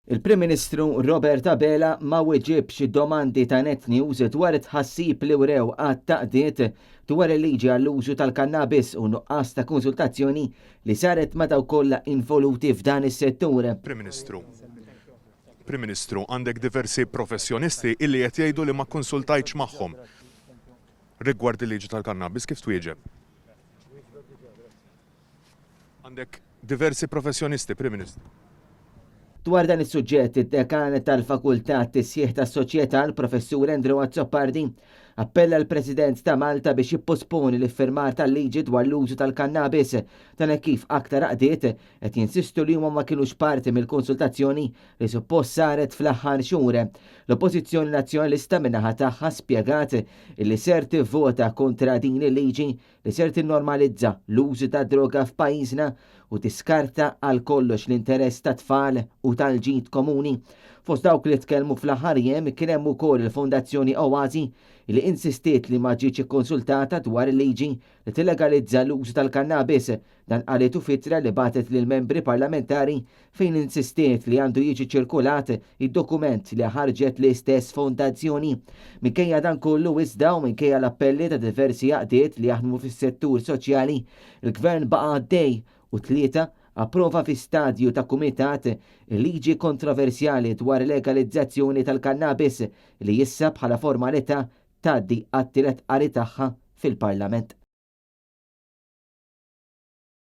Il-Prim Ministru Robert Abela ma weġibx domandi ta' Net News dwar it-tħassib li wrew għadd t'għaqdiet dwar il-liġi għall-użu tal-kannabis u nuqqas ta' konsultazzjoni li saret ma' dawk kollha involuti f'dan is-settur. Prim Ministru, Prim Ministru, għandek diversi professjonisti illi qed jgħidu li ma kkonsultajtx magħhom rigward il-liġi tal-kannabis, kif twieġeb? Għandek diversi professjonisti, Prim Ministru. Dwar dan is-suġġett, id-Dekan tal-Fakultà Tisħiħ tas-Soċjetà, l-Professur Andrew Azzopardi, appella l-President ta' Malta biex jipposponi l-iffirmar tal-liġi dwar l-użu tal-kannabis, dan hekk kif aktar għaqdiet qed jinsistu li huma ma kinux parti mill-konsultazzjoni li suppost saret fl-aħħar xhur. L-Oppożizzjoni Nazzjonalista min-naħa tagħha spjegat illi ser tivvota kontra din il-liġi li ser tinnormalizza l-użu tad-droga f'pajjiżna u tiskarta għal kollox l-interess tat-tfal u tal-ġid komuni. Fost dawk li tkellmu fl-aħħar jiem kien hemm ukoll il-Fondazzjoni Oasi li insistiet li ma ġietx ikkonsultata dwar il-liġi li tillegalizza l-użu tal-kannabis. Dan qalitu f'ittra li bagħtet lill-membri parlamentari fejn insistiet li għandu jiġi ċirkulat id-dokument li ħarġet l-istess fondazzjoni. Minkejja dan kollu iżda u minkejja l-appelli ta' diversi għaqdiet li jaħdmu fis-settur soċjali, il-Gvern baqa' għaddej u t-Tlieta approva fi stadju ta' kumitat il-liġi kontroversjali dwar legalizzazzjoni tal-kannabis li issa bħala formalità tgħaddi għat-tielet qari tagħha fil-Parlament.